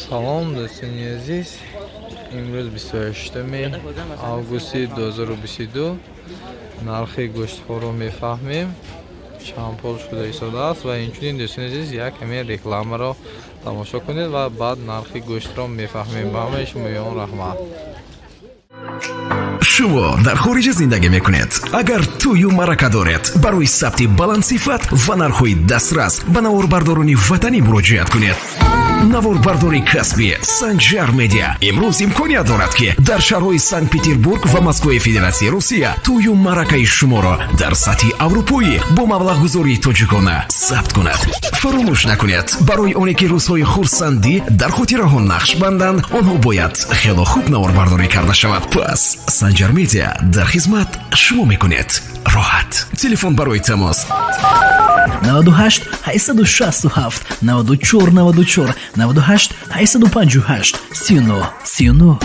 Салом, дӯстони азиз. Имрӯз 28 августи 2022. Нархи гӯштҳоро мефаҳмем, чанд пул шуда истодааст, ва инчунин, дӯстони азиз, як каме рекламаро тамошо кунед ва баъд нархи гӯштро мефаҳмем. Ба ҳамаи шумоён раҳмат. Шумо дар хориҷа зиндагӣ мекунед. Агар тӯю маърака доред, барои сабти баландсифат ва нархҳои дастрас ба наворбардорони ватанӣ муроҷиат кунед. Наворбардори касбӣ «Санҷар Медиа» имрӯз имконият дорад, ки дар шаҳрҳои Санкт Петербург ва Москваи Федератсияи Русия тӯю маъракаи шуморо дар сатҳи аврупоӣ бо маблағгузории тоҷикона сабт кунад. Фаромӯш накунед, барои оне ки рӯзҳои хурсандӣ дар хотираҳо нақш банданд, онҳо бояд хело хуб наворбардорӣ карда шавад. Пас «Санҷар Медиа» дар хизмат, шумо мекунед роҳат. Телефон барои тамос: 98 867 94 94, 98 858 39 39.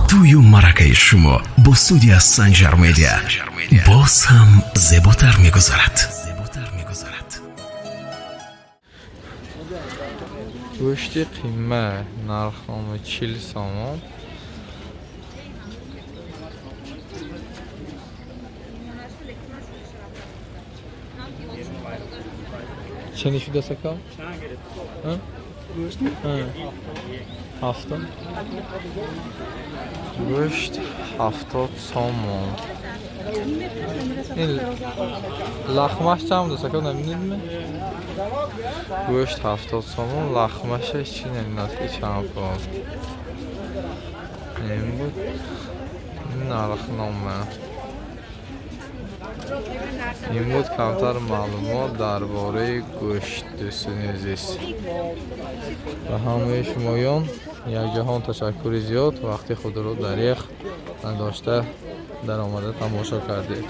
Тӯю маъракаи шумо бо студия «Санҷар Медиа» боз ҳам зеботар мегузарад. Гӯшти қимма нархнома 40 сомон. Чанд шудааст, ака? 70. Гӯшт 70 сомон. Ин лахмаш чанд будааст, ака, намедонидме? Гӯшт 70 сомон, лахмаша чӣ намедонад, ки чанд пул. Ин буд нархнома. Ин буд камтар маълумот дар бораи гӯшт, дӯстони азиз. Ба ҳамаи шумоён якҷаҳон ташаккури зиёд, вақти худро дареғ надошта даромада тамошо кардед.